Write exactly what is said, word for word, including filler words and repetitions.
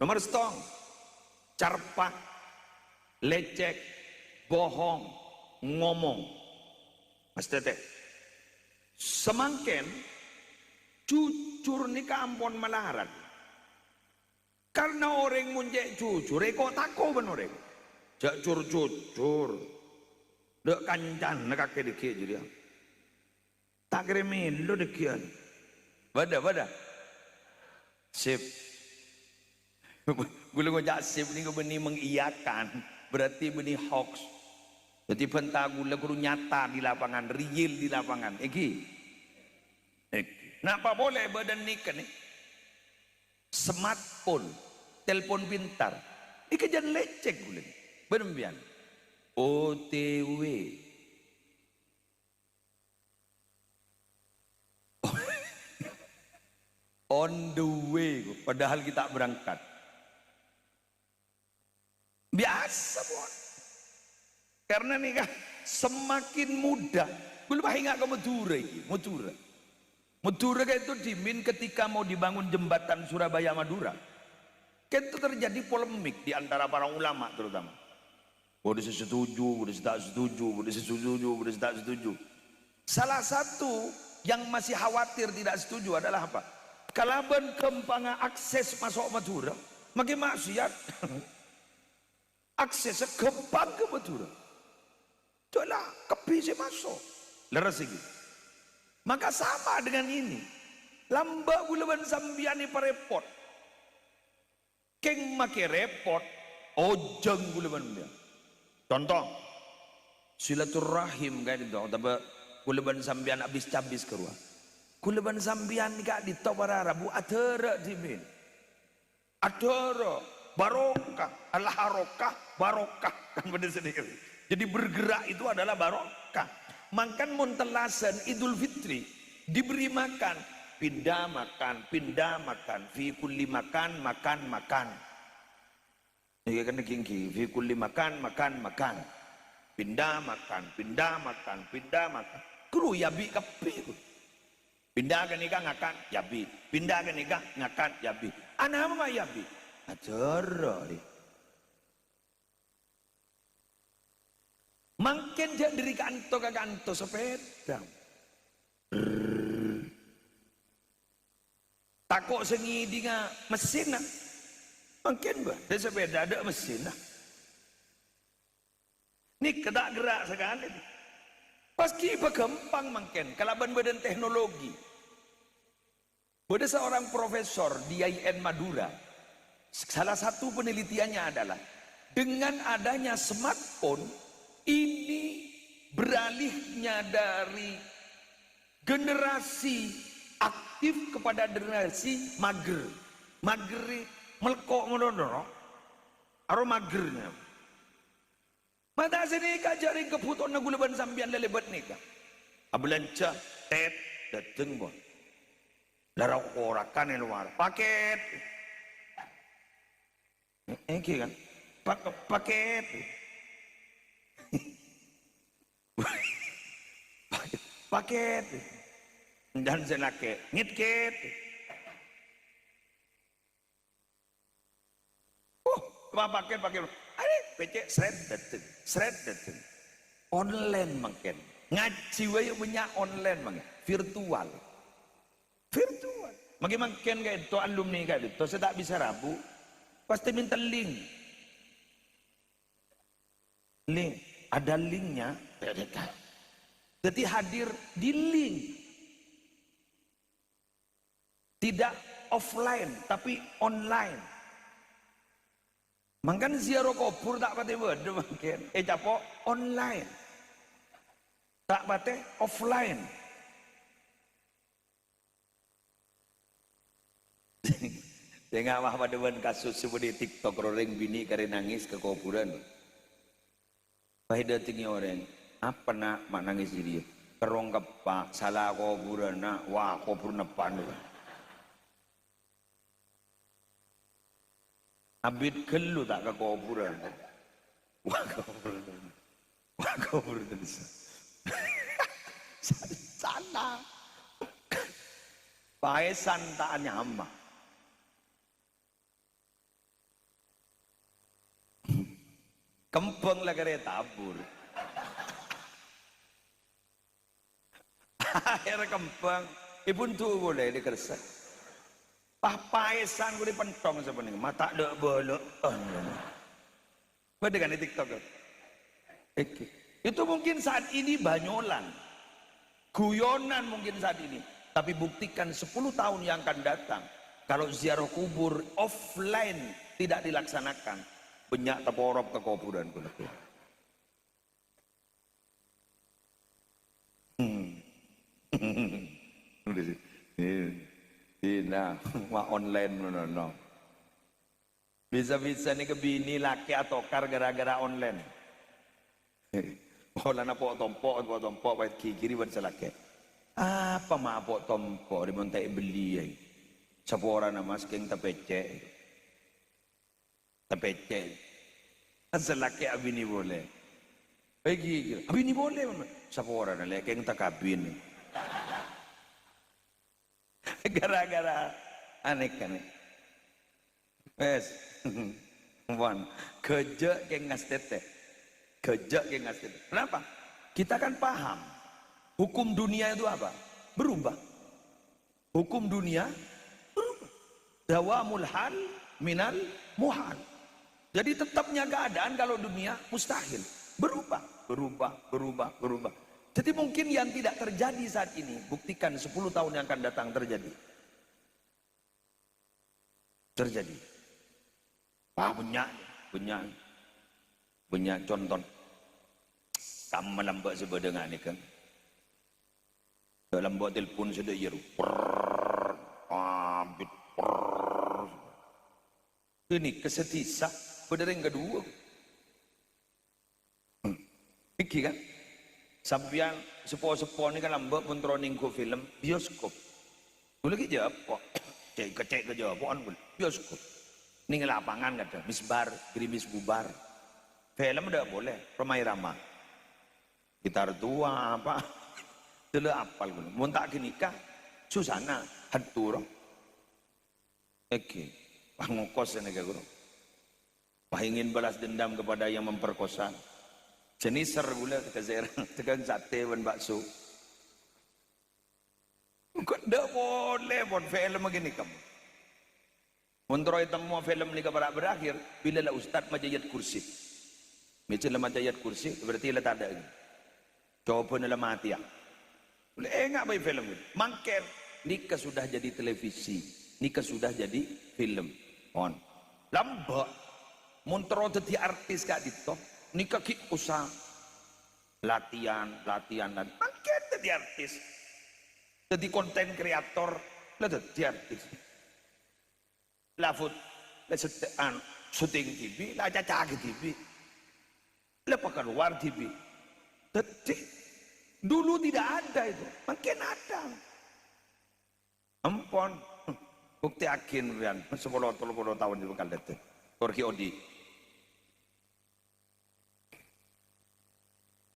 Nomer sèttong, carpa, lècèk, bohong, ngomong. Mas Tete. Samangkèn, jujur nèka ampon malarat. Karna orèng mon cè' jujur, èko-tako bân orèng. Jhâ' jur-jujur. Dâ' kancana kakè dhâggi' jârèya. Ta' kèra mèlo dhâggi'ân. Bâdâ, bâdâ. Sip. Ghulâ ngoca' sip nèko bânnè mengiyakan, berarti bânnè hoax. Dhâddhi bhânta ghulâ kodhu nyata di lapangan, real di lapangan. Èngghi? Èngghi. Napa polè bâdâ nèka nè? Smartphone, telpon pintar. Nèka jhân lècèk ghulâ. Bâdâ sampèyan. O T W. On the way, padahal kita berangkat. Biyasa, pon. Karena nèka semakin mudah. Ghulâ pas enga' ka Madhurâ iki, Madhurâ. Madhurâ kaènto dhimèn ketika mau dibangun jembatan Surabaya Madura. Kaènto terjadi polemik di antara para ulama terutama. Bâdâ sè setuju, bâdâ sè ta' setuju, bâdâ sè setuju, bâdâ sè ta' setuju. Salah satu yang masih khawatir tidak setuju adalah apa? Kalabân ghâmpangnga akses maso' Madhurâ, makkè ma'siyat. Aksessa ghâmpang ka Madhurâ. Jhâ' la kabbhi sè maso'. Lerres iki. Maka sama dengan ini. Lambâ' ghulâ bân sampèyan èparèpot. Kèng makkè rèpot, ojhâng ghulâ bân sampèyan. Conto, silaturrahim ka'dinto, otabâ ghulâ bân sampèyan abis-cabis ka rowa. Ghulâ bân sampèyan nèka ka'dinto para rabu adhârâ dhimèn. Adhârâ, barokah, al-harakah, barokah. Kan bhender sè nèka. Jadi bergerak itu adalah barokah. Mangkana mon tellasan Idul Fitri, diberi makan, pinda makan, pinda makan, fi kulli makan, makan, makan. Nèka kan èngghi, fi kulli makan, makan, makan. Pinda makan, pinda makan, pinda makan. Kru ya bi' kabbhi, kru. Pinda ghânèka ngakan, ya bi'. Pinda ghânèka ngakan, ya bi'. Anapa ma' ya bi'? Adhârâ, rè. Mangkèn jhâ' dâri kanto ka kanto sapèda. Tako' sè ngèdingngaghi messinna. Mangkèn, bâ, dâ' sapèda adâ' messinna. Nèka ta' gherak sakalè. Pas ghi' bâ ghâmpang mangkèn, kalabân bâdâna teknologi. Bâdâ seorang profesor di I I N Madura, salah satu penelitiannya adalah dengan adanya smartphone, ini beralihnya dari generasi aktif kepada generasi mager. Mager, malèkko' ngono, no? Aro mager, no? Mata sè nèka jhâ' rèng kabhutowanna ghulâ bân sampèyan lalèbât nèka. Abâlânjhâ, tèt, dâteng, pon. La ra-, orakan è lowar. Paket. Èngghi kan? Pak-, paket. Paket. Dâ' sè lakè', ngèt-kèt. Uh, papaken, paken. Arè, pècè', sret, dâteng. Sret, dâteng. Online mangkèn. Ngajhi bhâi bânnya' online mangkèn. Virtual. Virtual. Mangkèn, mangkèn ka'dinto alumni ka'dinto sè ta' bisa rabu. Pasti minta link. Link. Ada linknya. Dâddhi hadir di link. Tidak offline, tapi online. Mangkana ziarah kubur ta' patè bâdâ mangkèn. Eh, capo' online. Ta' patè offline. Sènga' mah padâ bân kasus sè bâdâ è TikTok, rorèng binè' karè nangès ka kobhurân. Pas èdâtengngè orèng, "Apa, Na', ma' nangès jârèya?" "Kerrong keppa', sala kobhurân, Na'." Wah, kobhurân eppa'na. Abit ghâllu ta' ka kobhurân. Wah, kobhurân. Wah, kobhurân. Sala. Paèsan ta' nyama. Kembhâng la karè tabur. Akhèr kembhâng, èbundu polè dâ' kerressa. Pas paèsan kulâ pentong sapanèka, mata dâ' bâlâ'ân. Bâdâ kan di TikTok? Oke. Itu mungkin saat ini banyolan. Guyonan mungkin saat ini. Tapi buktikan sepuluh tahun yang akan datang. Kalau ziarah kubur offline tidak dilaksanakan, bânnya' taporop ka kobhurân kulâ. Hmm. Ina, ma' online ngono, no. Bisa-bisa nèka binè lakè atokar gara-gara online. Polana po'-tompo', po'-tompo', pèt ghighiri bân sè lakè. Apa ma' po'-tompo', rè mon ta' èbelli, yâ? Saporana, Mas, kèng tapècè'. Tapècè'. Sè lakè abinè polè. Pèt ghighiri, abinè polè, Mas. Saporana, lè, kèng takabin. Gara-gara anèka nè. Wes. Wan. Ghâjâ' kèng ngastètè. Ghâjâ' kèng ngastètè. Kenapa? Kita kan paham. Hukum dunia itu apa? Berubah. Hukum dunia berubah. Dawamul hal minal muhal. Jadi tetapnya keadaan kalau dunia mustahil. Berubah, berubah, berubah, berubah. Jadi mungkin yang tidak terjadi saat ini, buktikan sepuluh tahun yang akan datang terjadi. Terjadi. Wah, bânnya', bânnya'. Bânnya' conto. Kamma lambâ' sè bâdâ nganèka. Dâ' lambâ' telpon sè dâ' iyâ, ru. Prrrr, abit, prrrr. Ghânèka sè dhisa, bâdâ rèng kaduwâ. Hmm. Èngghi, kan? Sampèyan seppo-seppo nèka lambâ' mon terro nèngghu film bioskop. Ghulâ ghi' jhâpo'. Cè'-kècè' ka jhâpo'an ghulâ. Bioskop. Nèng lapangan kadhâng, misbar, gerimis bubar. Film dâ' polè, Rhoma Irama. Gitar tua apa? Ghulâ apal ghulâ. Mon ta' ghânèka, susana, hantu, ro. Èngghi, wah, ngokos nèka, ghuru. Wah, ingin balas dendam kepada yang memperkosa. Jhâ' nèser ghulâ ka sèra, tekan sate bân bakso. Engko' dâ' polè pon film ghânèka. Mon terro ètemmo film nèka para' berakhir, bilâ la ustad maca ayat kursi. Mèja la maca ayat kursi, berarti la tadâ'. Cobâna la matèya. Ghulâ enga' bhâi film ghânèka. Mangkèn, nèka sudah jadi televisi. Nèka sudah jadi film. Pon. Lambâ'. Mon terro dhâddhi artis ka'dinto, nèka ghi' usaha. Latihan, latihan, latihan. Mangkèn dhâddhi artis. Dhâddhi konten kreator, la dhâddhi artis. La fut-, la sette-, an-, syuting dhibi', la cacaghi dhibi'. La pakaluar dhibi'. Dhâddhi, dulu tidak ada itu, mangkèn ada. Ampon, buktèyaghi sampèyan, sapolo, tello polo taon itu kal dhâddhi. Tor ghi' odi'.